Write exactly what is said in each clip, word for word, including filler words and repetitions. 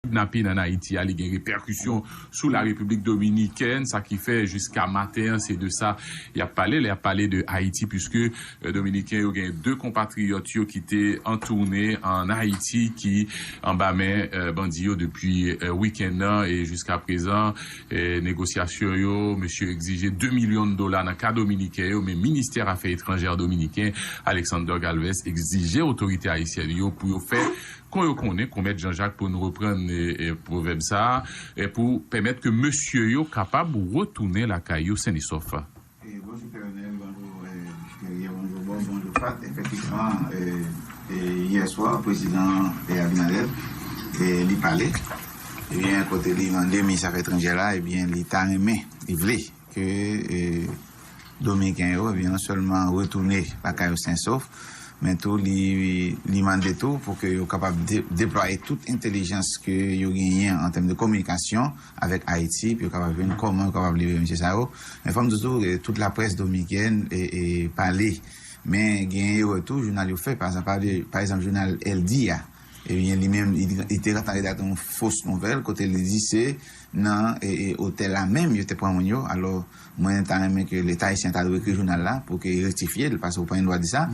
Kidnapin ann Ayiti a, li gen repèkisyon sou la Repiblik Dominikèn, sa ki fè jiska maten an, se de sa y ap pale, lè y ap pale de Ayiti, piske, eh, Dominiken yo gen de konpatriyòt yo ki te an toune ann Ayiti, ki anba men, eh, bandi yo depi, eh, wikenn nan, e jiska prezan, eh, negosyasyon yo, mesye yo egzije de milyon dola nan ka Dominiken yo, men Ministè Afè Etranjè Dominiken, Alexander Galvez, egzije otorite ayisyèn yo pou yo fè kon yo konnen, kon Mèt Jean Jacques, pou nou reprann, e, e, pwovèb sa a, e pou pèmèt ke mesye yo kapab retounen lakay yo sen e sòf. E, bonjou, Pè Renel, bonjou, e, Guerrier, bonjou, Bob, bonjou, Fat. Efektivman, e, e, yè swa, prezidan, e, Abinader, e, li pale. Ebyen, kote li mande minis afè etranjè la, ebyen, li ta renmen, li vle ke, e, Dominiken yo, ebyen, non sèlman retounen lakay yo sen e sòf, men tou li, li mande tou pou ke yo kapab de-, deplwaye tout entèlijans ke yo genyen an tèm de kominikasyon avèk Ayiti, pou yo kapab jwenn kòman yo kapab libere mesye sa yo. Men fò m di tou, e, tout laprès dominikèn, e, e, pale. Men genyen erè tou, jounal yo fè, pa egzanp, pa egzanp, jounal El Dia, ebyen, li menm, li, li te gentan redakte yon fos nouvèl, kote li di se nan, e, e, otèl la menm, yo te pran moun yo. Alò, mwen ta renmen ke Leta ayisyen ta dwe ekri jounal la pou ke rektifye l, paske ou pa gen dwa di sa.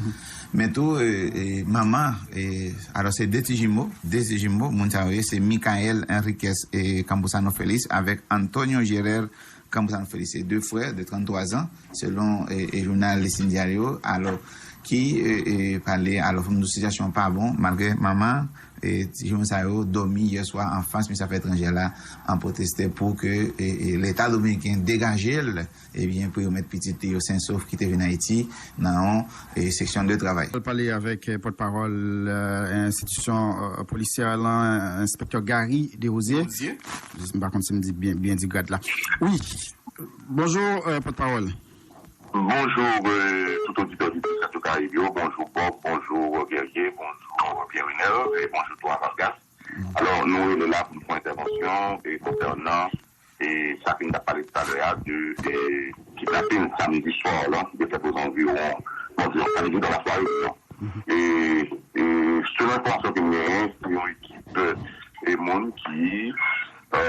Men tou, e, e, manman, e, alò, se de ti jimo, de ti jimo, moun sa yo ye, se Michael Enriquez e Campuzano Félix avèk Antonio Gerer Campuzano Félix. Se de frè de tranntwa zan, selon, e, e, jounal Listín Diario, alò, ki, e, e, pale, alò, fò m di w sitiyasyon an pa bon, malgre manman, e, ti jimo sa yo dòmi yè swa anfas minis afè etranjè la, an pwoteste pou ke, e, e, Leta dominiken degaje l, ebyen, pou yo met pitit li yo sen e sòf ki te vin Ayiti nan yon, e, seksyon de travay. Pral pale avèk, e, pòtpawòl, e, enstitisyon, e, polisyè lan, enspektè Gary Desrosiers. Desrosiers. M pa konn si m di byen, byen di grad la. Wi. Bonjou, e, pòtpawòl. Bonjou, e, tout oditè, oditris Radyo Karib yo. Bonjou, Bob. Bonjou, Guerrier. Bonjou, Pierre Renel. E bonjou tou a Vargas. Alò, nou rele la pou n fè yon entèvansyon, e, konsènan, e, sa ke n t ap pale talè a de, e, kidnapin samdi swa la, de fèt ozanviwon, bon, dizon, samdi dan la sware, dizon. E, e, selon enfòmasyon ke m genyen, se yon ekip, e, moun ki, e,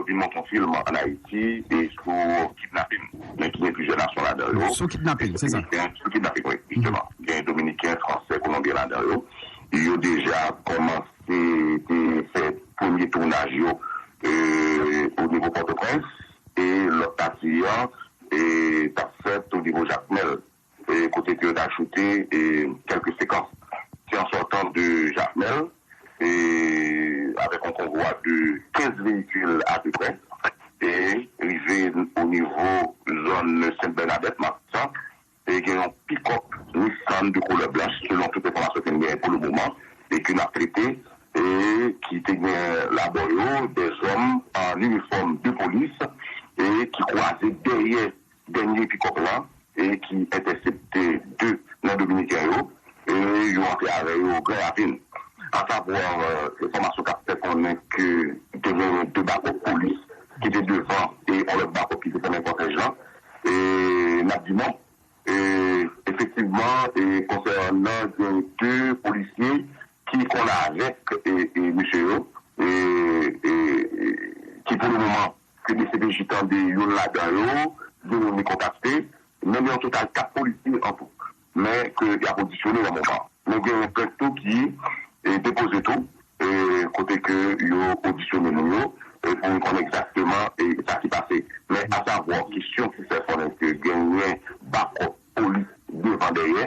vin monte yon film ann Ayiti e sou kidnapin, men ki gen plizyè nasyon ladan yo. Sou kidnapin, se sa? Gen sou kidnapin, wi, jisteman. Gen Dominiken, Fransè, Kolonbyen ladan yo. Yo deja kòmanse te fè premye tounaj yo, e, o nivo Pòtoprens, e lòt pati an, e, t ap fèt o nivo Jakmèl, e, kote ke yo t al choute, e, kèlke sekans. Se an sòtan de Jakmèl, e, avèk yon konvwa de kenz veyikil apeprè, e rive o nivo zòn Sent Bènadèt, Matisan, e gen yon pikòp Nissan de koulè blanch, selon tout enfòmasyon ke n genyen pou le moman, e ke n ap trete, e ki te gen labò yo dèzòm an inifòm de polis, e ki kwaze dèyè dènye pikòp lan, e ki entèsepte de nan Dominiken yo, e yo antre avè yo Gran Ravin. Asavwa, e, enfòmasyon k ap fè konnen ke te genyen de bakòp polis ki te devan e yon lòt bakòp ki te fèmen kòtèj lan. E n ap di non. E, efektivman, e, konsènan gen de polisye ki konn avèk, e, e, mesye yo, e, e, e, ki pou le moman ke D C P J tande youn ladan yo, gen youn li kontakte, men gen yon total kat polisye an tou, men ke y ap odisyone nan moman. Men gen yon plent tou ki, e, depoze tou, e, kote ke yo odisyone moun yo, e, pou n konnen egzakteman, e, sa ki pase. Men asavwa, kesyon ki fè konnen ke genyen bakòp polis devan dèyè,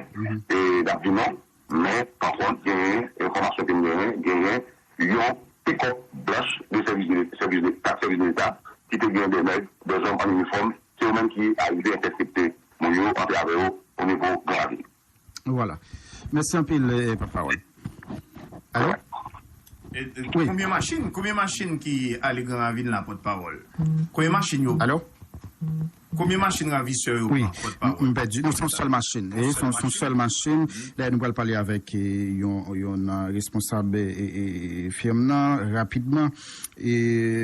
e, n ap di non, men pa kont genyen enfòmasyon ke n genyen, genyen yon pikòp blanch de sèvis de, sèvis de, kat sèvis de leta ki te gen de nèg, de zòm an inifòm, se yo menm ki arive entèsepte moun yo, antre avè yo o nivo Gran Ravin. Vwala. Mèsi anpil, e, pòtpawòl. Alo? E, e, wi. Konbyen machin, konbyen machin ki ale Gran Ravin la, pòtpawòl? Konbyen machin yo? Alo? Konbyen machin ravisè yo pran, pòtpawòl? M pèdi. Non, se yon sèl machin. E se yon sèl machin. Dayè, nou pral pale avèk, e, yon, yon, e, responsab, e, e, e, firm nan, rapidman. E,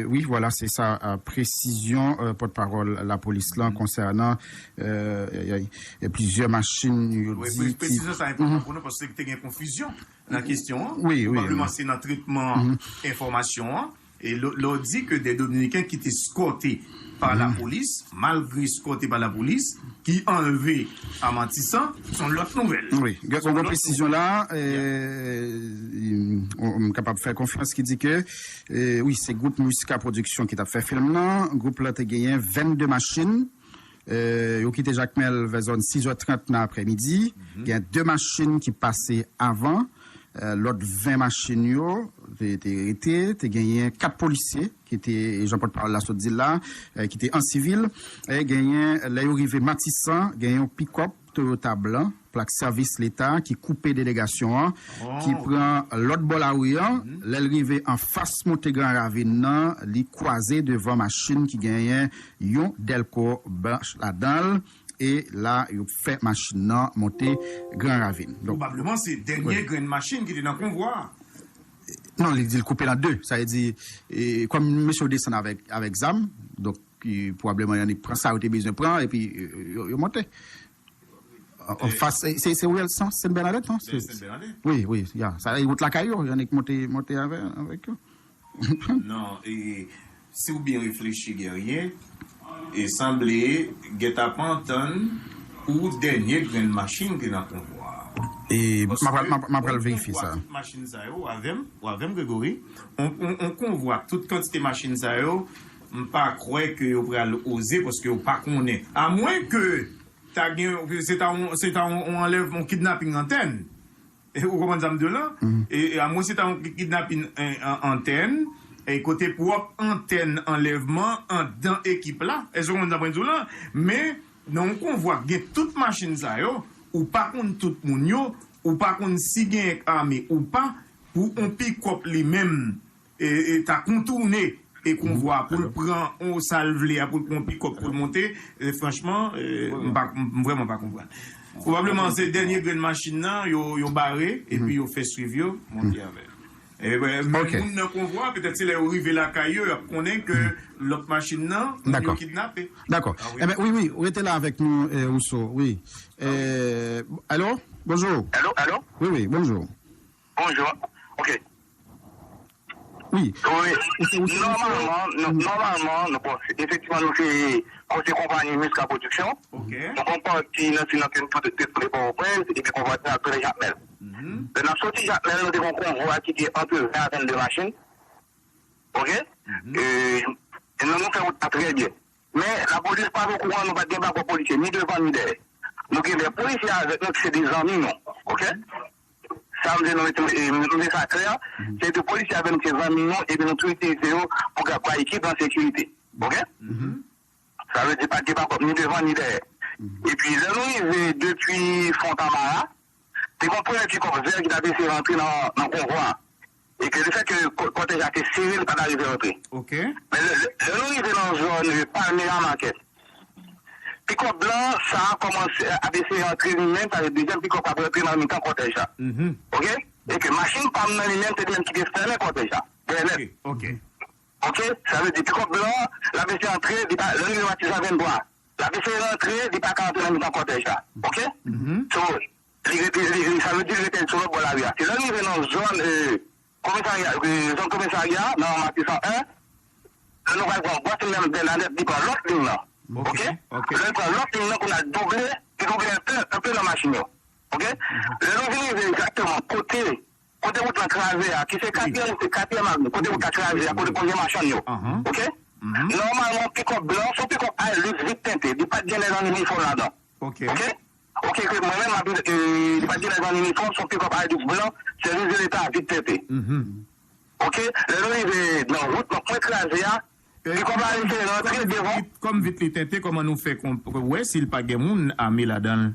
wi, vwala, se sa, e, presizyon, e, pòtpawòl lapolis lan konsènan, e, e, e, plizyè machin, yo di ki... Presizyon sa enpòtan pou nou, paske te gen konfizyon nan kesyon an. Wi, wi, wi. Pwobableman se nan tretman enfòmasyon an. E lè w di ke de Dominiken ki te eskòte pa lapolis, malgre eskòte pa lapolis, ki anlve a Matisan, se yon lòt nouvèl. Wi, gen yon presizyon la, m kapab fè konfyans ki di ke, wi, se gwoup Musca Production ki t ap fè fim nan. Gwoup la te genyen vennde machin, yo kite Jakmèl vè zòn sis è trant nan aprèmidi. Gen de machin ki pase avan. Lòt ven machin yo te rete. Te genyen kat polisye ki te, jan pòtpawòl la sot di l la, ki te an sivil. E genyen, lè yo rive Matisan, gen yon pikòp Toyota blan, plak sèvis leta, ki koupe delegasyon an, ki pran lòt bò lari an. Lè l rive anfas monte Gran Ravin nan, li kwaze devan machin ki genyen yon dèlko blanch ladan l. E la, yo fè machin nan monte Gran Ravin. Donk, pwobableman, se dènye grenn machin ki te nan konvwa a. Non, li di l koupe l an de. Sa vle di, e, kòm mesye yo desann avèk, avèk zam, donk, e, pwobableman, y annik pran sa yo te bezwen pran, epi, e, yo, yo monte. An, an fas, se, se, se Wilson, Sen Bènadèt, non? Se, Sen Bènadèt. Wi, wi, ya. Sa, e wout lakay yo, y annik monte, monte avè, avèk yo. Non, e, si w byen reflechi, Guerrier, e sanble gentan pa antann pou dènye grenn machin ki nan konvwa a. E, m ap, m ap, m ap pral verifye sa. Tout machin sa yo, w avè m, w avè m, Gregory, on, on, on konvwa ak tout kantite machin sa yo, m pa kwè ke yo pral oze, paske yo pa konnen. Amwen ke ta gen, se ta yon, se ta yon, yon anlèv, yon kidnaping antèn. E, ou konprann sa m di w lan? E, e, amwen se ta yon kidnaping, e, an, antèn, e, kote pwòp antèn anlèvman anndan ekip la. Èske ou konprann sa mwen di w lan? Men, nan yon konvwa k gen tout machin sa yo, ou pa konn tout moun yo, ou pa konn si genyen k ame ou pa, pou yon pikòp li menm e, e ta kontoune e konvwa pou l pran yon sa l vle a, pou l pran yon pikòp pou l monte, e, franchman, e, m pa, m vrèman pa konprann. Pwobableman, se dènye grenn machin nan, yo, yo bare, epi yo fè swiv yo, monte avè l. E, ben, men moun nan konvwa, petèt se lè yo rive lakay yo, y ap konnen ke lòt machin nan, moun yo kidnape. Dakò. Enben, wi, wi, rete la avèk nou, e, Rousseau, wi. E, alo? Bonjou. Alo, alo? Wi, wi, bonjou. Bonjou. Ok. Wi. Wi. Nòmalman, nò-, nòmalman, nou, bon, efektivman, nou se, nou se konpayi Musca Production. Ok. Nou gon pati nan Sid nan ke nou tout de Pòtoprens, epi gon pati nan Tole Jakmèl. Lè n ap soti Jakmèl, nou te gon konvwa ki te ant ven a vennde machin. Ok? E, e nou, nou fè wout la trè byen. Men, lapolis pa t okouran, nou pa t gen bakòp polisye, ni devan, ni dèyè. Nou gen de polisye avèk nou ki se de zanmi nou. Ok? Sa m vle nou mete, e, m vle sa klè, se de polisye avèk nou ki se zanmi nou, epi nou tou itilize yo pou ka bay ekip la sekirite. Ok? Sa vle di pa t gen bakòp ni devan ni dèyè. Epi lè nou rive depi Fontamara, te gon premye pikòp vè ki t ap eseye rantre nan, nan konvwa a. E ke lefètke kò-, kòtèj la te sere, li pa t arive rantre. Ok. Men lè, lè, lè nou rive nan zòn, e, Palmera Market, pikòp blan sa a kòmanse ap eseye rantre li menm, sa vle di dezyèm pikòp la ap rantre nan mitan kòtèj la. Ok? E ke machin pa m nan li menm, se li menm ki te fèmen kòtèj la. Dèyè nèt. Ok. Ok? Sa vle di pikòp blan, l ap eseye antre, li pa, lè nou rive Matisan venntwa, l ap eseye rantre, li pa ka rantre nan mitan kòtèj la. Ok? So, li rete, li, li, sa vle di li rete sou lòt bò lari a. Se lè nou rive nan zòn, e, komisarya, e, zòn komisarya, nan Matisan en, lè nou pral pran bòs li menm Bènadèt, li pran lòt liy nan. Ok? Lè li pran lòt liy nan, kounye a double, li double enpe, enpe nan machin yo. Ok? Lè nou vin rive egzakteman kote, kote wout lan kraze a, ki se katriyèm, se katriyèm avni, kote wout la kraze a, kote, kote gen machann yo. Ok? Nòmalman, pikòp blan, se yon pikòp Hilux vit tente, li pa t gen nèg an inifòm ladan. Ok? Ok, ke mwen menm, m ap, e, li pa t gen nèg an inifòm, se yon pikòp Hilux blan, sèvis de leta vit tente. Ok? Lè nou rive nan wout, nan kwen kraze a, pikòp la eseye rantre devan. Kòm vit li tente, kòman nou fè konp-, wè si l pa gen moun ame ladan l?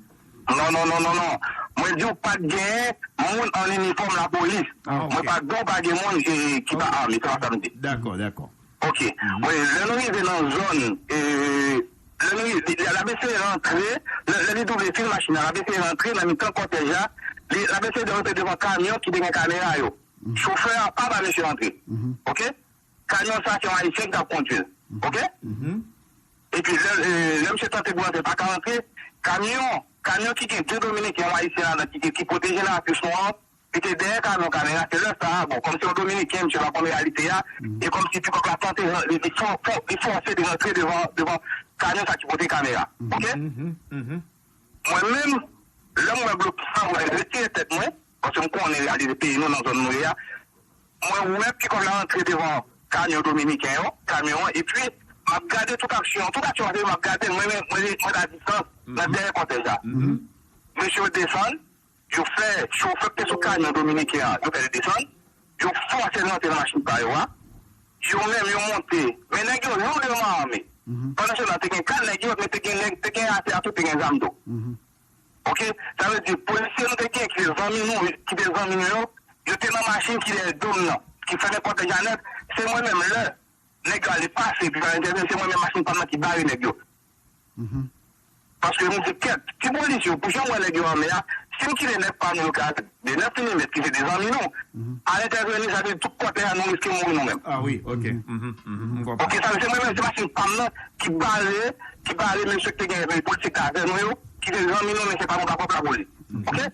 Non, non, non, non, non. Mwen di w pa t gen moun an inifòm lapolis. Mwen pa di w pa gen moun, e, ki pa ame, se pa sa m di. Dakò, dakò. Ok. Bon, lè nou rive nan zòn, e, lè nou rive, li, li, l ap eseye rantre, lè, lè li double fil machin nan, l ap eseye rantre nan mitan kòtèj la, li, l ap eseye de rantre devan kamyon ki te gen kamera yo. Chofè a pa ba mesye antre. Ok? Kamyon sa, se yon Ayisyen ki t ap kondui l. Ok? Epi, lè, e, lè misye tante pou rantre, l pa ka rantre, kamyon, kamyon ki gen de Dominiken, yon Ayisyen ladan, ki, ki, ki pwoteje lapis nou an, Li te dèyè kamyon kamera, se lè sa a, bon, kòm se yon Dominiken, misye pa konn reyalite a, e kòmsi pikòp la tante, li, li fò-, fò-, li fòse li rantre devan, devan kamyon sa ki pote kamera. Oke? Mwen menm, lè m wè blokis la, mwen retire tèt mwen, paske m konnen reyalite peyi nou nan zòn nou ye a. Mwen wè pikòp la rantre devan kamyon dominiken yo, kamyon an, epi m ap gade tout aksyon, tout aksyon an, m ap gade, mwen, mwen, mwen, mwen a distans, nan dèyè kòtèj la. Mesye yo desann, yo fè chofè k te sou kamyon dominiken an, yo fè l desann, yo fòse l rantre nan machin pa yo a. Yo menm, yo monte. Men nèg yo lourdman ame. Pandan se tan, te gen kat nèg yo, men te gen nèg, te gen atè a tou, te gen zam tou. Oke? Sa vle di, polisye nou te gen ki te zanmi nou, ki te zanmi nou yo, yo te nan machin ki dèyè do m nan, ki fèmen pòt la nèt. Se mwen menm, lè nèg yo ale pase, epi pa entèveni, se mwen menm machin pa m nan ki bare nèg yo. Paske m di, kèt, ti polis yo, pou jan m wè nèg yo ame a, si m kite nèg pa m yo ka de nèf milimèt, ki se de zanmi nou, al entèveni, sa vle di tout kòtèj la, nou riske mouri nou menm. Ah wi, oke. M konprann. Oke, sa vle di, se mwen menm, se machin pa m nan ki bare, ki bare mesye ki te gen, polisye ki te avè nou yo, ki te zanmi nou, men se pa nou k ap pran lapolis. Oke?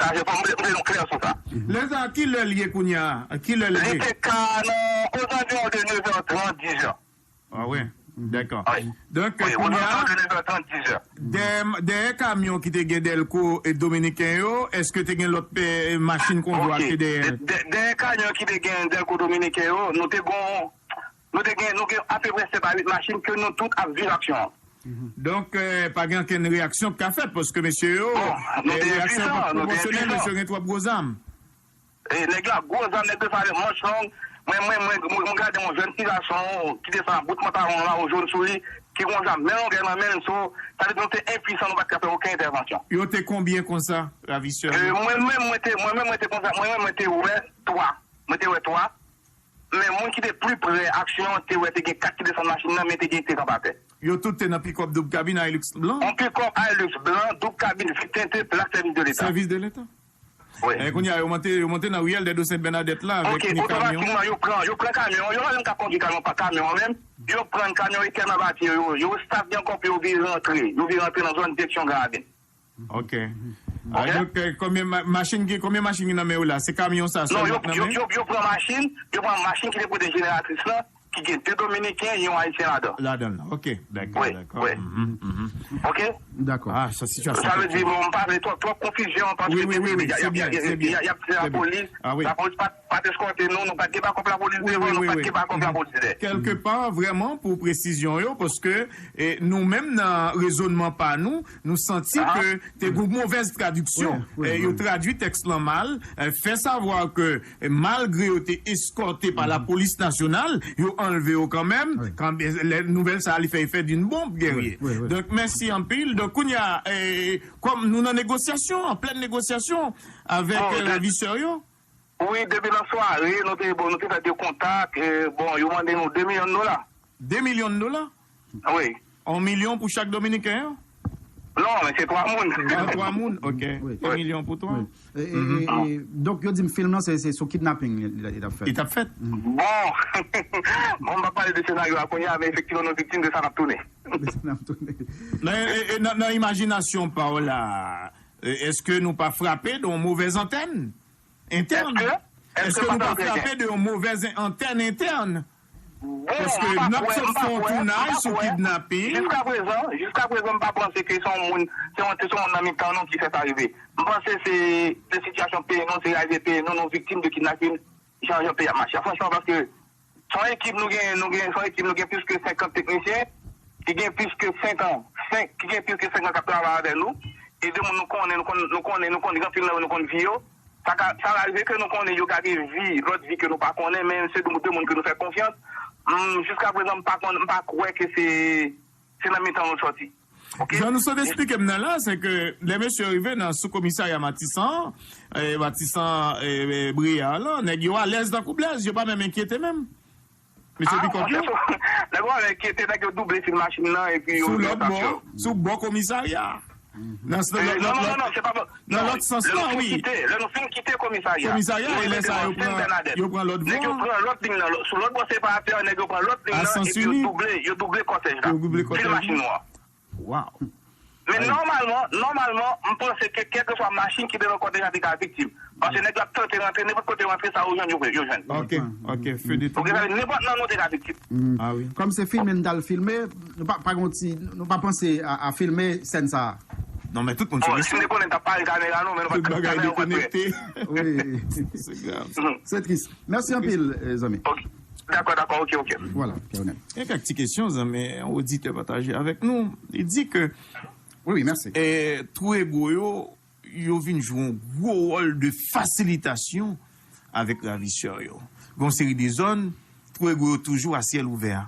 Sa se fò m vle, m vle nou klè sou sa. Lè sa, ki lè l ye kounye a? Ki lè l ye? Li te ka nan ozanviwon de nèf è trant, dis è. Ah wi, dakò. Wi. Donk, wi, kounye a, ozanviwon de nèf è trant, dis è. Dèyè, dèyè kamyon ki te gen dèlko e dominiken yo, èske te gen lòt pe-, machin konvwa ki te dèyè? Dè-, dè-, dèyè kamyon ki te gen dèlko dominiken yo, nou te gon, nou te gen, nou gen apeprè sèt a uit machin ke nou tout ap viv aksyon an. Donk, eh, pa gen okenn reyaksyon k ka fèt, paske mesye yo, bon, nou eh, te reyaksyon enpuisan, pa nou te pwoporsyonèl, enpuisan. Mesye yo gen twòp gwo zam. E nèg yo ak gwo zam, nèg yo sa avèk manch long. Mwen, mwen, mwen, mwen, mwen gade yon jèn ti gason ki desann ak bout pantalon la, yon jòn sou li, ki gon zam men longè nan men l, so, sa vle di nou te enpuisan, nou pa t ka fè okenn entèvansyon. Yo te konbyen konsa, ravisè yo? E, mwen menm, mwen te, mwen menm, mwen te konsa, mwen menm, mwen te wè twa. Mwen te wè twa. Men moun ki te pli pre aksyon an te wè te gen kat ki desann machin nan, men te gen te kanpe atè. Yo tout te nan pikòp doub kabin Hilux blan? Yon pikòp Hilux blan, doub kabin, vit tente, plak sèvis de leta. Sèvis de leta. Wi. Eh, kounye a, yo monte, yo monte nan riyèl Dèdo Sent Bènadèt la, avèk ni kamyon. Oke, otomatikman, yo pran, yo pran kamyon, yo pa menm ka kondui kamyon, pa kamyon an menm. Yo pran kamyon, yo tèlman bati yo, yo, yo estasyone ankò, pou yo vire rantre, yo vire rantre nan zòn direksyon Gran Ravin. Oke. Ah, donk, eh, konbyen ma-, machin ki, konbyen machin ki nan men yo la? Se kamyon sa sèlman ki nan men yo? Non, yo, yo, yo pran machin, yo pran machin ki te pote jeneratris lan, ki gen de dominiken, yon ayisyen ladan. Ladan l, oke, dakò, dakò. Wi, wi. Oke? Dakò. Ah, sa sitiyasyon konplike. Sa vle di, bon, m pa vle twòp, twòp konfizyon, paske wi, wi, wi, wi, se byen, se byen, se byen. Y ap di lapolis, lapolis pa t, pa t eskòte nou, nou pa t gen bakòp lapolis devan, nou pa t gen bakòp lapolis dèyè. Kèlkepa, vrèman, pou presizyon yo, paske, eh, nou menm nan rezònman pa nou, nou santi ke te gon movèz tradiksyon. Wi, wi, eh, yo tradui tèks lan mal, eh, fè savwa ke, eh, malgre yo te eskòte pa lapolis nasyonal, yo anlve yo kanmenm. Wi. Kan, eh, lè nouvèl sa a, li fè efè d'une bombe, Guerrier. Wi, wi, wi. Donk, mèsi anpil. Donk, kounye a, eh, kòm nou nan negosyasyon, an plèn negosyasyon avèk, eh, ravisè yo. Wi, depi nan sware, nou te, bon, nou te fè de kontak, eh, bon, yo mande nou de milyon dola. De milyon dola? Wi. Yon milyon pou chak dominiken an? Non, men se twa moun. Ah, twa moun, oke. Wi. De milyon pou twa. Wi. E, e, e, e, donk, yo di m fim nan, se, se sou kidnaping li, li, li t ap fèt. Li t ap fèt. Bon. Bon, m pa pale de senaryo a kounye a, men efektivman, nou viktim de sa n ap tounen. De sa n ap tounen. Nan, e, e, nan, nan imajinasyon pa w la, e, èske nou pa frape de yon movèz antèn? Entèn? Èske, èske nou pa frape de yon movèz antèn entèn? Bon, paske n ap sot fè yon tounaj sou kidnaping. Jiska prezan, jiska prezan, m pa panse ke se yon moun, se yon, se yon moun nan mitan nou ki fè sa rive. M panse se, se sitiyasyon peyi nou, se reyalite peyi nou, nou viktim de kidnaping, jan, jan peyi ap mache. Franchman, paske se yon ekip nou gen, nou gen, se yon ekip nou gen plis ke senkant teknisyen, ki gen plis ke senk an, senk, ki gen plis ke senk an k ap travay avè nou. E de moun nou konnen, nou konn, nou konnen, nou konn gen anpil nan yo, nou konn vi yo. Sa ka, sa ka rive ke nou konnen yo ka gen vi, lòt vi ke nou pa konnen, men se de, de moun ke nou fè konfyans. M, jiska prezan, m pa konn, m pa kwè ke se, se nan mitan nou sòti. Oke? Jan nou sot esplike m nan la, se ke lè mesye yo rive nan sou komisarya Matisan, eh, Matisan, eh, eh, Briard lan, nèg yo alèz tankou blèz, yo pa menm enkyete menm. Mesye pikòp yo. Nèg yo pa enkyete, nèg yo double fil machin nan, epi yo, sou lòt bò, sou bò komisarya. Nan, nan, nan, nan, nan, se pa bon. Nan lòt sans lan, wi. Lè nou fin kite komisarya, komisarya, e lè sa yo pran, yo pran lòt bò. Nèg yo pran lòt liy nan, sou lòt bò separatè, nèg yo pran lòt liy nan, epi yo double, yo double kòtèj la. Yo double kòtèj la. Pil machin nwa. Wow. Men nòmalman, nòmalman, m panse ke kèlkeswa machin ki te nan kò deja te ka viktim. Paske nèg yo ap tante rantre, nenpòt kote yo rantre, sa yo jwenn, yo, yo jwenn. Ok, ok, feu de Ok, sa vle nenpòt nan nou te ka viktim. Ah oui. Kòm se filme n t al filme, nou pa, pa gon ti, nou pa panse a, a filme sèn sa a. Non, men tout moun sou Si nou te konnen, n t ap pare kamera nou, men nou pa t kamera nou pa t prè. Dekonekte. Oui. Se tris. Mèsi anpil, eh, zanmi. Ok. Dakò, dakò, ok, ok. Voilà, Keonen. Gen kèk ti kesyon, zanmi, yon oditè pataje avèk nou. Li di ke Oui, oui, mèsi. eh, Touego yo, yo vin jwe yon gwo wòl de fasilitasyon avèk ravisè yo. Gon seri de zòn, Touego yo toujou a syèl ouvè.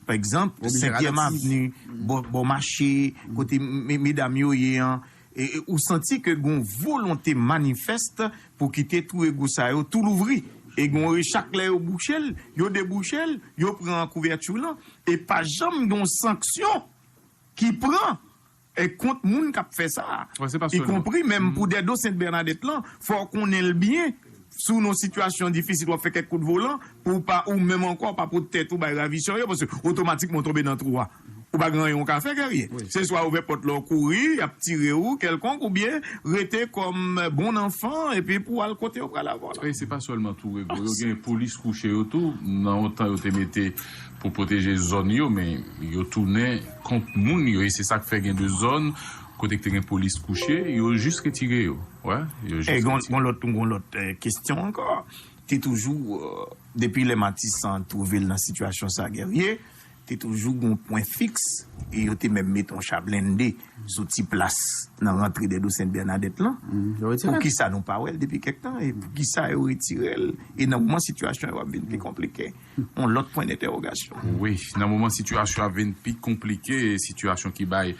Pa egzanp, Oblije Senkyèm ralati. Avni, bò, bò mache, kote me- medam yo ye an, e, e, ou santi ke gon volonte manifès pou kite Touego sa yo tou louvri. E gon e chak lè yo bouche l, yo debouche l, yo pran kouvèti lan, e pa janm gon sanksyon ki pran e kont moun k ap fè sa a. Wè, se pa sèlman. Ikonpri menm pou Dèdo Sent Bènadèt lan, fò w konnen l byen. Si w nan sitiyasyon difisil, w ap fè kèk kout volan, pou w pa, ou menm ankò, w pa pot tèt ou bay ravisè yo, paske otomatikman w tonbe nan twou a. Ou pa gen anyen w ka fè, Guerrier. Se swa ouvè pòt la, w kouri, y ap tire w, kèlkonk, oubyen rete kòm bon anfan, epi pou w al kote w pral avè w la. E se pa sèlman Touego, yo gen polis kouche yo tou, nan yon tan yo te mete pou pwoteje zòn yo, men yo tounen kont moun yo, e se sa k fè gen de zòn kote k te gen polis kouche, yo jis retire yo. Wè, yo jis E gon, retire. Gon lòt, gon lòt eh, kesyon ankò. Te toujou, eh, depi lè Matisan twouve l nan sitiyasyon sa, Guerrier, te toujou gon pwen fiks, e yo te menm mete yon cha blende sou ti plas nan rantre Dèdo Sent Bènadèt lan. Yo retire. Poukisa nou pa wè l depi kèk tan? E poukisa yo retire l? E nan moman sitiyasyon yo ap vin pi konplike. Yon lòt pwen dentèwogasyon. Wi, nan moman sitiyasyon ap vin pi konplike, sitiyasyon ki bay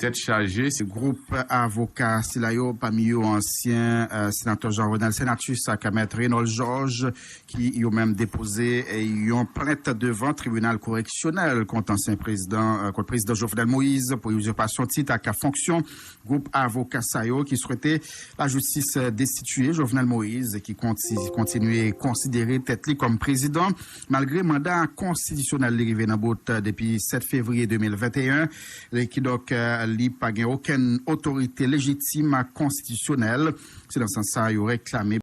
tèt chaje, se Gwoup avoka sila yo, pami yo ansyen eh, senatè Jean Renald Senatus ak mèt Reynold Georges, ki yo menm depoze eh, yon plent devan tribinal koreksyonèl kont ansyen prezidan, eh, kont prezidan Jovenel Moïse pou izipasyon tit ak fonksyon. Gwoup avoka sa yo ki swete lajistis eh, destitiye Jovenel Moïse, ki konti- kontinye konsidere tèt li kòm prezidan, malgre manda konstitisyonèl li rive nan bout eh, depi sèt fevriye de mil venteyen. Li, kidonk, eh, li pa gen okenn otorite lejitim ak konstitisyonèl. Se nan sans sa yo reklame